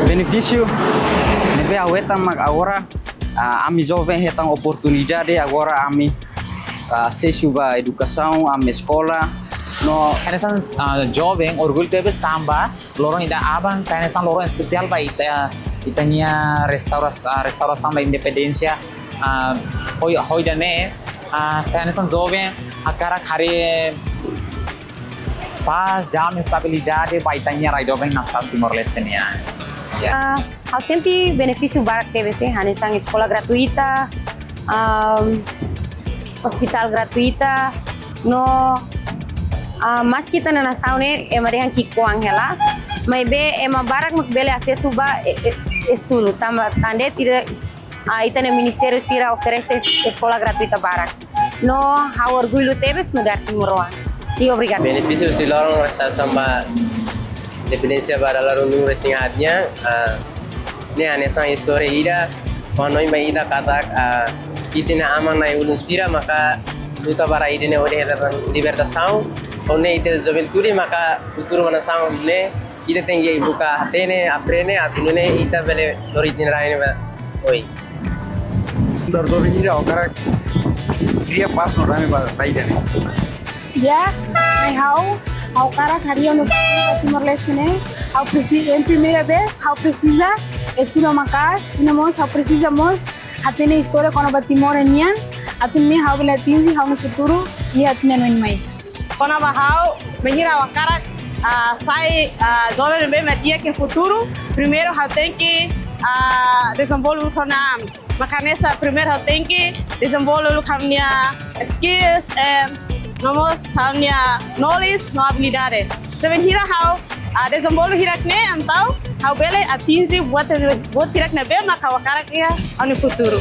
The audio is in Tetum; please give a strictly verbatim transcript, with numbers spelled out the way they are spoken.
Benefísiu ne'ebé ha'u hetan mak agora, ah, ami joven hetan oportunidade agora ami, ah, asesu ba edukasaun, ami eskola. No hanesan, ah, joven orgullu tebes tanba loron ida aban, sai hanesan loron espesiál ba ita, ita-nia restauras-, ah, restaurasaun ba independénsia, ah, hoi, hoi ida-ne'e, ah, sai hanesan joven hakarak harii pás, dame estabilidade ba ita-nia rai doben nasaun Timor-Leste nian. Ya. Ah, ha'u sente benefísiu barak tebes, hanesan eskola gratuita, am, ospitál gratuita, no, ah, maski ita-nia nasaun ne'e ema dehan ki'ikoan hela, maibé ema barak mak bele asesu ba, e, e, estudu, tanba tan de'it ita, ah, ita-nia ministériu sira oferese es-, eskola gratuita barak. No ha'u orgullu tebes nu'udar timoroan. I obrigadu. Benefísiu husi loron restaurasaun ba independénsia ba dala ruanulu-resin-haat nian, ah, ne'e hanesan istória ida, hanoin ba ita katak, ah, ita-nia aman na'in-ulun sira maka luta ba rai ida-ne'e hodi hetan libertasaun, hodi nune'e ita juventude maka futuru ba nasaun ne'e, ita tenke buka hatene, aprende, atu nune'e ita bele lori ita-nia rai ne'e ba oin. Nu'udar joven ida ha'u hakarak kria pás no dame ba rai ida-ne'e. Ya, mai ha'u, ha'u hakarak harii ona futuru ba Timor-Leste ne'e. Ha'u presi-, em primeira vez, ha'u presiza estuda maka'as, i no mós ha'u presiza mós hatene istória kona-ba Timor nian, atu nune'e ha'u bele atinje ha'u-nia futuru iha tinan oin mai. Kona-ba ha'u, bainhira ha'u hakarak, ah, sai, ah, joven ne'ebé mak di'ak iha futuru, primeiru ha'u tenke, ah, dezenvolve uluk ha'u-nia an. Mak hanesan primeiru ha'u tenke dezenvolve uluk ha'u-nia skills, eh, no mós ha'u-nia knowledge no abilidade. Se bainhira ha'u, ah, dezenvolve hirak-ne'e entaun ha'u bele atinje buat, buat hirak ne'ebé mak ha'u hakarak iha ha'u-nia futuru.